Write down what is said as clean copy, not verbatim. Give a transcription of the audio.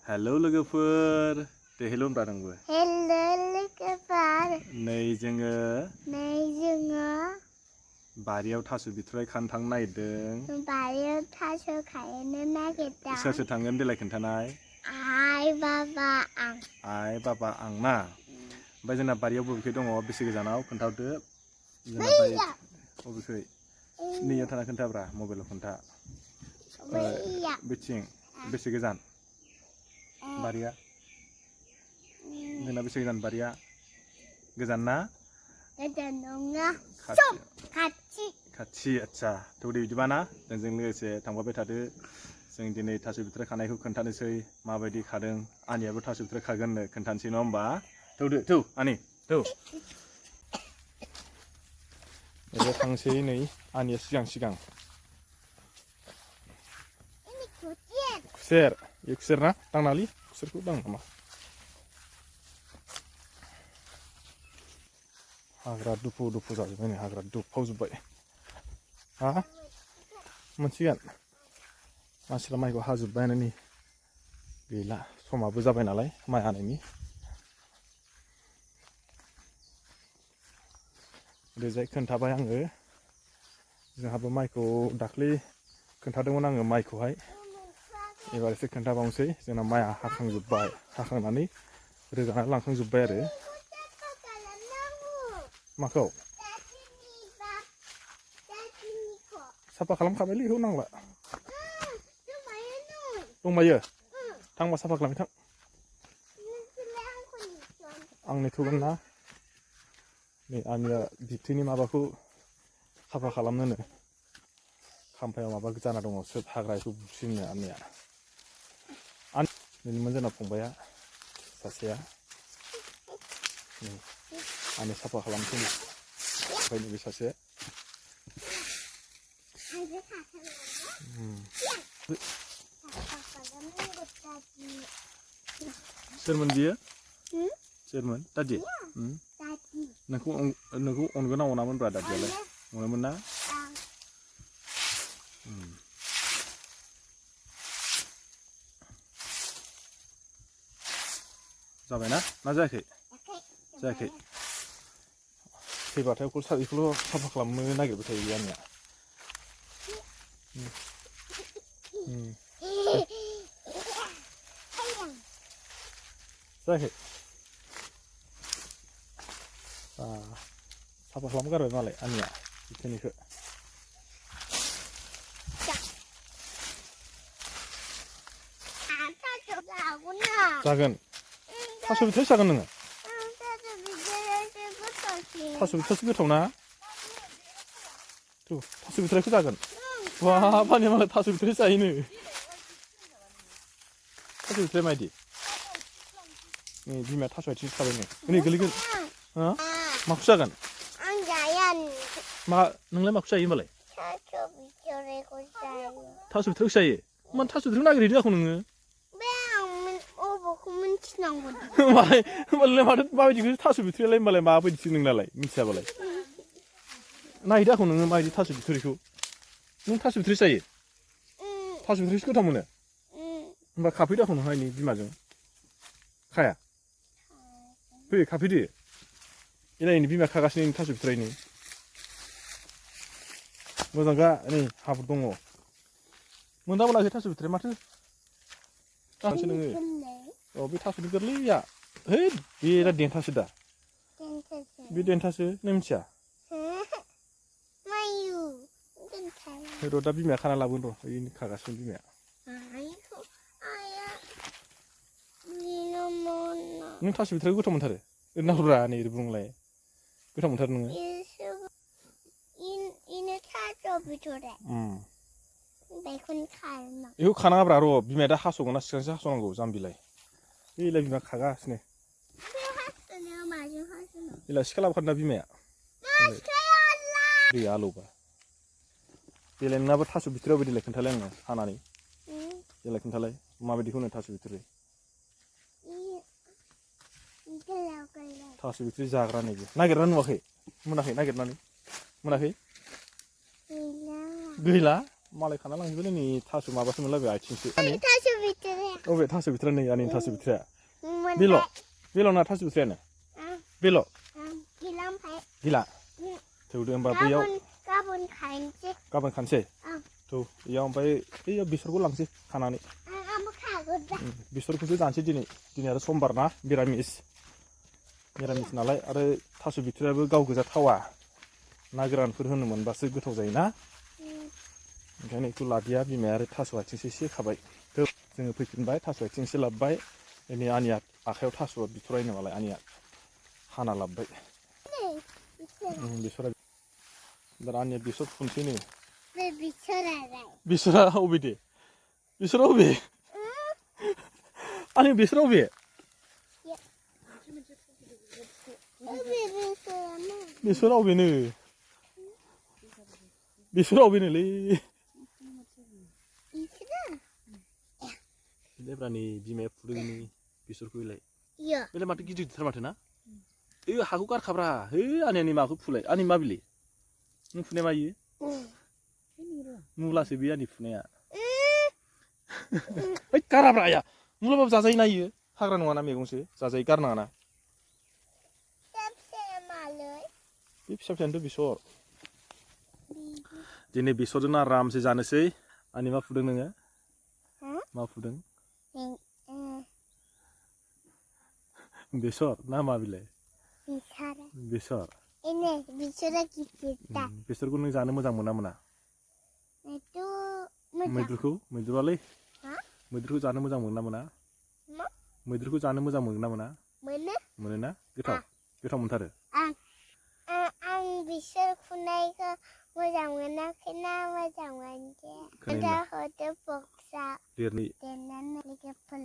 Hello लोगोफोर दे hello होनब्रा नोंबो hello लोगोफोर नै जोङो बारियाव थास' बिथराइ खानो थांनो नागिरदों बारियाव थास' खानो नागिरदों सोर सोर थांगोन देलाय खोन्थानाय आइ बाबा आं ना ओमफ्राय जोंना बारियाव बबेखाय दङ बेसे गोजानाव खोन्थाहरदो जोंना बारि बबेखै नैयाव थाना खोन्थाब्रा मबाइलाव खोन्था बिथिं बेसे गोजान बारिया जोंना बेसे गोजान बारिया गोजान ना गोजान नङा खाथि आच्छा थौदे बिदिबा ना जोंजों लोगोसे थांफाबाय थादो जों दिनै थास' बिथराइ खानायखौ खोन्थानोसै माबायदि खादों आनैयाबो थास' बिथराइ खागोननो खोन्थानोसै नङा होमबा थौदो थौ आनै थौ ओरै थांसै नै आनैया सिगां खुसेर खुसेर ना दांनालै खुसेरखौ दां नामा हाग्रा दुफु जाजोब्बाय नै हाग्रा दुफावजोब्बाय हा मोनसिगोन मानसिफ्रा माइखौ हाजोब्बायानो नै गैला समाबो जाबाय नालाय माइ हानायनि ओरैजाय खोन्थाबाय आङो जोंहाबो माइखौ दाख्लै खोन्थादोंमोन आङो माइखौहाय एबार एसे खोन्थाबावनोसै जोंना माइआ हाखांजोब्बाय हाखांनानै रोगानानै लांखांजोब्बाय आरो माखौ साफा खालामखाबायलै बेखौ नांला दंबायो थांबा साफा खालामनो थां आं नेथ'गोन ना नै आंनिया बिबथैनि माबाखौ साफा खालामनोनो खाम्फायाव माबा जाना दङ सोब हाग्राखौ बुस्रिनो आंनिया नैमोन जोंना फंबाया सासेया आंनि साफा खालामसै ओमफ्राय नैबे सासे सोरमोन बियो सोरमोन दादि नोंखौ अनगोन ना अनामोनब्रा दादियालाय अनोमोन ना जाबायना ना जायाखै जायाखै फैबाथाय बेखौल' साफा खालामनो नागिरबाय थायो आंनिया जायाखै साफा खालामगारबाय मालाय आंनिया बिथोनिखौ जागोन थास' बिथराइसो जागोन नोङो थास' बिथराइसो गोथाव ना थास' बिथराइखौ जागोन बा फानि मालाय थास' बिथराइ जायोनो थास' बिथराइ मायदि नै बिमाया थास' आथिं खाबाय नै गोलैगोन माखौ जागोन मा नोंलाय माखौ जायो होमबालाय थास' बिथराइखौ जायो मानो थास' बिथराइखौ नागिरहैदों आखौ नोङो होमबालाय माथो माबायदिखौ थास' बिथराइलाय होमबालाय माबायदिसो नोंनालाय मिथियाबालाय नायहैदो आखौ नोङो माबायदि थास' बिथराइखौ नों थास' बिथराइ जायो थास' बिथराइखौ गोथाव मोनो होमबा खाफैदो आखौ नोंहाय नै बिमाजों खाया फै खाफैदो एनायनि बिमा खागासिनो थास' बिथराइनि मोजांगा नै हाब्रु दङ मोनदा मोनाखै थास' बिथराइ माथो दासो नोङो औ बे थास'नि गोरलैया है बे दा देन्थासो दा बे देन्थासो नों मिथिया र' दा बिमाया खाना लाबोगोन र' ओइ खागासिनो बिमाया नों थास' बिथराइखौ गोथाव मोनथारो ओरै नाहरब्रा नै ओरै बुंलाय गोथाव मोनथारो नोङो बेखौ खानाङाब्रा र' बिमाया दा हास'गोन ना सिगांसो हास'नांगौ जाम्बिलाय बेलाय बिमा खागासिनो बेला सिखा लाबोखादों ना बिमाया दै आलौबा देलाय नोंनाबो थास' बिथराइ बायदिलाय खोन्थालाय आंनो हानानै देलाय खोन्थालाय माबायदिखौ होनो थास' बिथराइ थास' बिथराइ जाग्रा नैबे नागिरना नुवाखै मोनाखै नागिरनानै मोनाखै गैला मालाय खाना लांजोबबाय नै थास' माबासो मोनलायबाय आथिंसो अबे थास' बिथुरा नै आंनि थास' बिथुराया Mình बेल'ना थास' बिथुरायानो À, बेल' kỳ lắm phải. गैला थौदो होमबा बैयाव Cá bún khánh chứ. गाबोन खानोसै À, थौ इयाव ओमफ्राय बैयाव बेसरखौ लांसै खानानै ăn khá good đó. बेसरखौसो जानोसै दिनै आरो समबार ना मिरामिस नालाय आरो थास' बिथुरायाबो गाव गोजा थावा ना गोरानफोर होनो मोनबासो गोथाव जायोना ओंखायनो बेखौ लादिया बिमाया आरो थास' आथिंसो एसे खाबाय जोङो फैफिनबाय थास' आथिं एसे लाबोबाय दिनै आनिया आखायाव थास' बिथराय नालाय आनिया हाना लाबोबाय बेसरा दा आनिया बेसर फुनसै नो Về bị sơ là này. बेसरा अबे दे बेसरा अबे आंनि बेसरा अबे बेसरा अबेनो बेसरा अबेनोलै लेब्रानि बिमाया फुदों नै बेसरखौ बेलाय Dạ. बेलाय माथो गिदिर गिदिरथार माथो ना हाखौ गारखाब्रा आनियानि माखौ फुलाय आंनि मा बिलाय नों फुनाय मा इयो मुलासो बे आंनि फुनाया ओइ गाराब्रा आया मुलाबाबो जाजायो ना इयो हाग्रा नङाना मैगंसो जाजायो गारनाङा ना बे फिसा फिसानिथ' बेसर दिनै बेसरजों आरामसे जानोसै आंनि मा फुदों नोङो मा फुदों बेसर ना मा बिलाय बेसर Ini bicara kita. बेसरखौ नों जानो मोजां मोना मोना Itu मैद्रुआलै मैद्रुखौ जानो मोजां मोना मोना मैद्रुखौ जानो मोजां मोना मोना mana? मोनोना गोथाव मोनथारो Ang bisa kunai ke moja mana kena moja manja. Ada hotel boksa. लिरनि Tenan lagi pun.